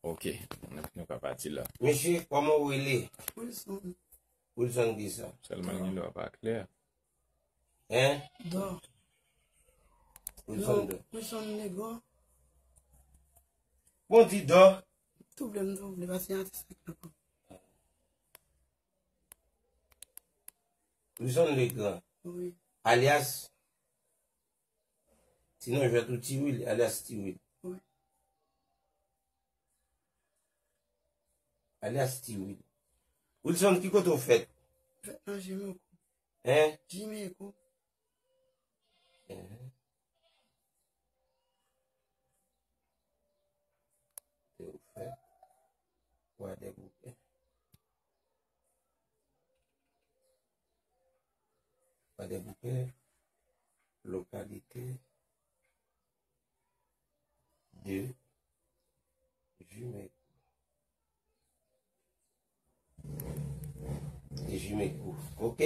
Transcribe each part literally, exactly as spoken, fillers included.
Ok, nou ka pati la. Mesye, kòman w rele? Wilson. Wilson kisa? Sèlman gen lè w pa klè. Hein? Dò. Wilson Dò. Wilson Negò. Bon, di Dò. Tou vle m tou vle, paske atis la ki nan kò. Wilson Legrand. Wi. Alyas, ti non jwèt ou Tiwil, alyas Tiwil. Wi. Alyas Tiwil. Wilson, ki kote w fèt? Fèt nan Jimeko. Hein? Jimeko. Hein? Kote w fèt? Kwadèboukè. Kwadèboukè, lokalite de Jimeko. De Jimeko. Ok.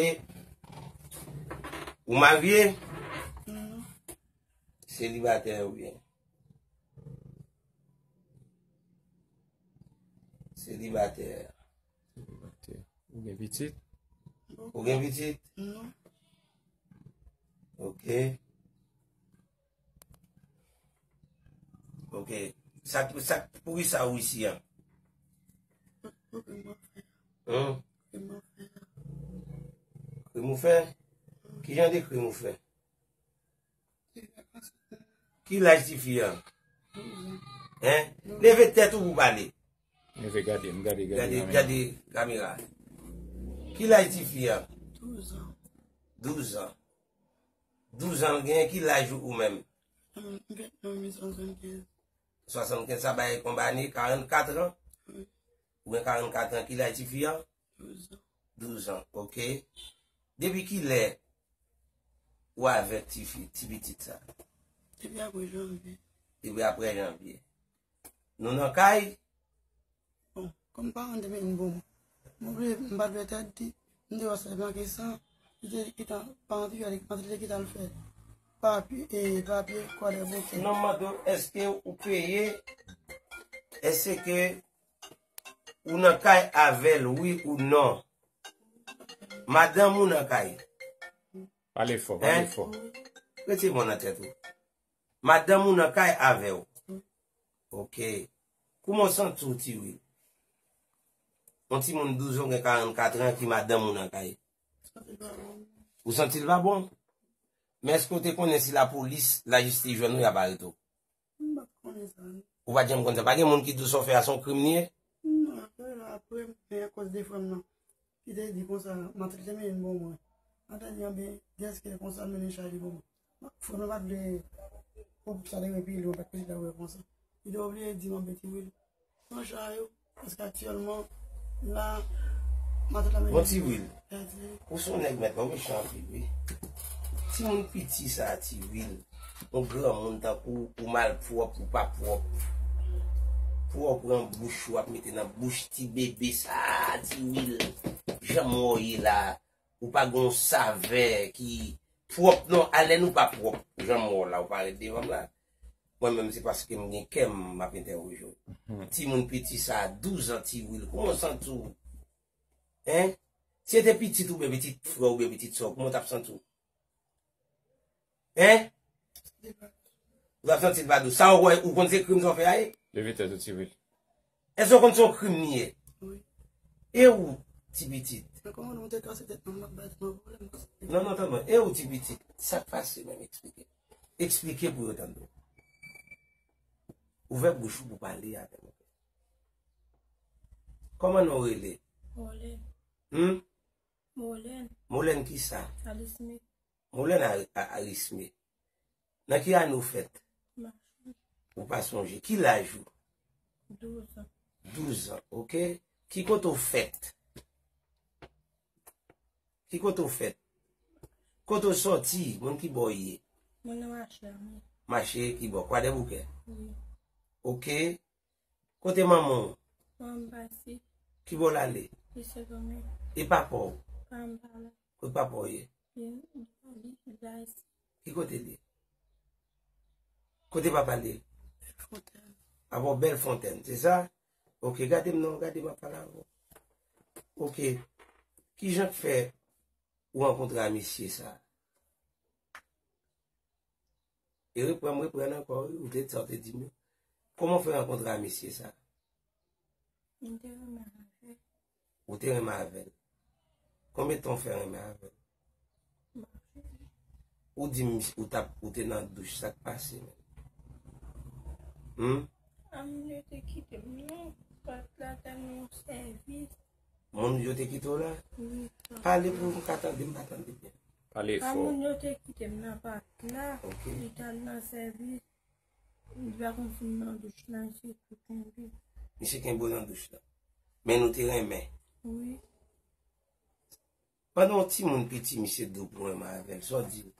Ou marye? Non. Selibatè oubyen? Selibatè. Selibatè. Ou gen pitit? Ou gen pitit? Non. Ok. Ok. Sa, sa, poukisa ou isi a? Pou krim ou fè. Hein? Pou krim ou fè. Krim ou fè? Ki jan de krim ou fè? Ki laj tifi a? Hein? Leve tèt ou pou pale. Leve gade m, gade, gade kamera. Gade kamera. Ki laj tifi a? Douz an. Douz an. Douz an l genyen, ki laj ou, ou menm? Mwen fèt nan mil swasann kenz. Swasann kenz, sa bay konbyen ane? Karannkat an? Wi. Ou gen karannkat an, ki laj tifi a? Douz an. Douz an, ok. Depi kilè ou avèk tifi, ti pitit sa? Depi apre janvye. Depi apre janvye. Nou nan kay? Bon, kòm paran te mennen m pou mwen. Mwen vle, m pa t vle tèt di, m te wè sèlman ke san, li te gentan, paran te gentan, li te gentan al fè papye, e, papye, kwadèboukè. Non, m mande w, èske ou peye, èske ou nan kay avè l, wi ou non? Madanm ou nan kay? Pale fò, pale fò. Rete mò nan tèt ou. Madanm ou nan kay avè w. Ok. Kouman w santi w, Tiwil? Yon timoun douz an, gen karannkat an, ki madanm ou nan kay. Ou santi l pa bon? Men èske w te konnen si lapolis, lajistis jwenn ou, y ap arete w? M pa t konnen sa, non. Ou pa t janm konn sa? Pa gen moun ki di w sa w fè a se yon krim li ye? Non, apre, apre, men akoz de frè m nan. Ki te di konsa, Matèl te mennen l pou mwen. Matèl di, anben, dèske konsa l mennen chay li pou mwen. Frè m nan pa t vle, pou sa te gen pi lwen, pa t posib ta wè konsa. Li te oblije di m, anben, Tiwil, pran chay ou, paske aktyèlman, la, Matèl la mennen. Bon, Tiwil, ou se yon nèg mèt, ou mechan anpil, wi. Timoun piti sa, Tiwil. Yon granmoun tankou ou, ou malpwòp, ou pa pwòp. Pou w pran bouch ou ap mete nan bouch ti bebe sa, Tiwil. Jan m wè w ye la, ou pa gen yon savè ki pwòp non, alèn ou pa pwòp. Jan m wè w la, ou parèt devan m la. Mwen menm se paske m gen kè m, m ap entèwoje w. Timoun piti sa, douz an, Tiwil. Kouman w santi w? Hein? Si se te pitit ou, oubyen pitit frè w, oubyen pitit sè w, kouman w t ap santi w? Hein? Ou t ap santi l pa dous. Sa w wè, ou konn se krim sa w fè a ye? Leve tèt ou, Tiwil. Èske w konn se yon krim li ye? Wi. E ou, ti pitit? Men kòman nou te kase tèt mwen, m ap bay tèt mwen pwoblèm konsa? Non, non, tann mwen. E ou, ti pitit? Sa k pase menm, eksplike. Eksplike pou yo tann ou. Ouvè bouch ou pou pale avè mwen. Kòman non w rele? Molèn. Hmm? Molèn. Molèn kisa? Arisme. Molèn Ari-, A-, Arisme. Nan ki ane w fèt? Mach. Ou pa sonje. Ki laj ou? Douz an. Douz an, ok. Ki kote w fèt? Ki kote w fèt? Kote w sòti? Moun ki bò w ye? Mwen nan mache a, mwen. Mache ki bò? Kwadèboukè? Wi. Ok. Kote manman w? Manman m pati. Ki bò l ale? Li se zanmi. E papa w? Papa m pa la. Kote papa w ye? Li, li, li la isi. Ki kote l ye? Kote papa l ye? Bèlfontèn. Abò Bèlfontèn, se sa? Ok, gade m non, gade m ap pale avè w. Ok, kijan k fè ou rankontre a mesye sa? E reprann, reprann ankò, wi, ou te, sa w te di m yo. Kòman w fè rankontre a mesye sa? M te renmen avè l. Ou te renmen avè l. Konbyen tan w fè renmen avè l? M pa sonje. Ou di m ou t ap, ou te nan douch, sa k pase menm? Hmm? A, moun yo te kite m nan pòt la, te nan yon sèvis. Moun yo te kite w la? Wi, papa. Pale pou m ka tande, m pa tande byen. Pale fò. A, moun yo te kite m nan pòt la, Ok. Li t al nan sèvis. Li pa konn fin nan douch la, misye tou tonbe. Misye kenbe w nan douch la. Men nou te renmen. Wi. Pandan yon timoun piti, misye di w pou w renmen avè l, sa w di l?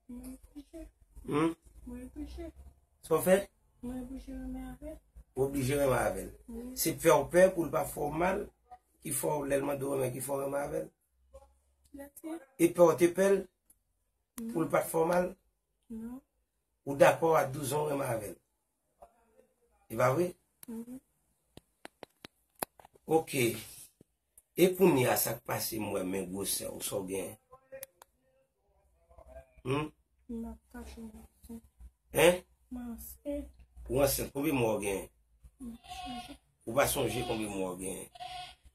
Mwen oblije. Hmm? Mwen oblije. Sa w fè? Mwen oblije renmen avè l. Ou oblije renmen avè l. Wi. Se pè w pè pou l pa fè w mal, ki fè w lè l mande w renmen, ki fè w renmen avè l? Lè se E pè w te pè l pou l pa t fè w mal? Non. Ou dakò a douz an w renmen avè l? E pa vre? Mhm. Ok. E kounye a, sa k pase m wè men gwosè w, sa w genyen? Hmm? M ap kache w ansent. Hein? M ansent. Ou ansent, konbyen mwa w genyen? M pa sonje. Ou pa sonje konbyen mwa w genyen?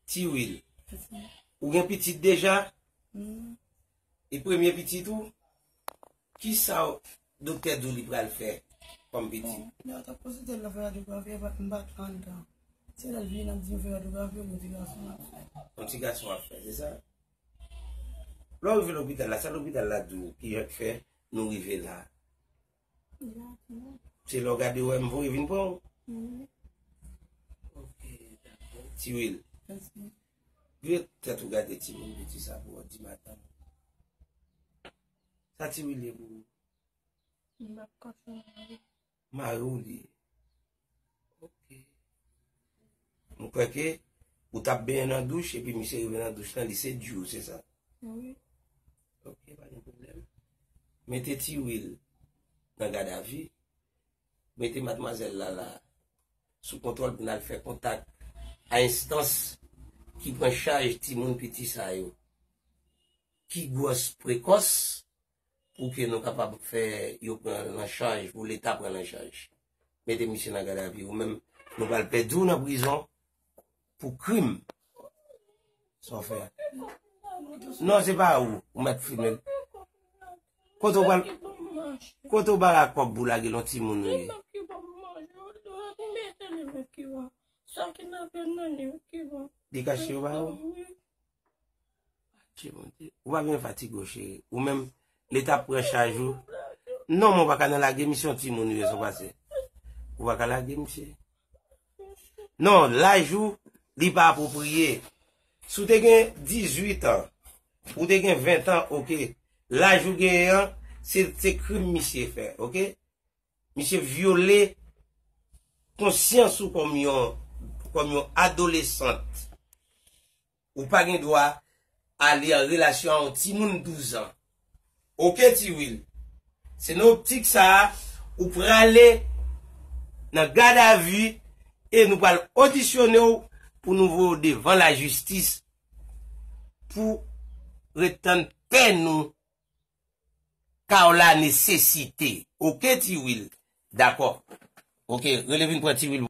Tiwil, Yes, sir. Ou gen pitit deja? Hmm. E premye pitit ou? Kisa w, doktè di w li pral fè kòm pitit? Bon, lè yo t ap konsilte l, l ap fè radyografi, m pa t anndan. Se lè l vini, l ap di m fè radyografi, yon ti gason l ap fè. Yon ti gason ap fè, se sa? Lè w rive lopital la, sa lopital la di w ki jan k fè nou rive la? Li pa di non. Se lè w gade w wè m voye vin pran w? Wi. Ok, dakò. Tiwil. Mèsi. Vire tèt ou gade timoun piti sa pou w di madanm. Sa Tiwil ye pou ou? M ap kache w mari. Mari w li ye. Ok. M kwè ke ou t ap benyen nan douch, epi misye rive nan douch lan, li sedui w, se sa? Wi. Ok, pa gen pwoblèm. Mete Tiwil nan gadavi. Mete madmwazèl la la sou kontwòl pou n al fè kontak a enstans ki pran chaj timoun piti sa yo, ki gwòs prekòs, pou ke nou kapab fè yo pran l an chaj, pou Leta pran l an chaj. Mete misye nan gadavi, ou menm, nou pral pèdi w nan prizon pou krim. Sa w fè a? Non, se pa ou, ou mèt filme l. Kote w pral, kote w ba la kòb pou lage l yon timoun ou ye? Sa ki nan ven nan li ki bon. Li kache yo ba ou? Wi. Adje Bondye. Ou pa gen fatige w, cheri. Ou menm, Leta pran chaj ou. Non, men w pa ka nan lage misye, yon timoun ou ye, sa w pase. Ou pa ka lage misye. Non, laj ou, li pa apwopriye. Si w te gen dizuit an, ou te gen ven an, ok. Laj ou genyen an, se, se krim misye fè, ok? Misye vyole konsyans ou kòm yon, kòm yon adolesant. Ou pa gen dwa ale an relasyon a yon timoun douz an. Ok, Tiwil? Se nan optik sa a, ou prale nan gadavi e nou pral odisyone w pou nou voye w devan lajistis pou ret tann pèn ou ka w la nesesite. Ok, Tiwil? Dakò. Ok, rele vin pran Tiwil.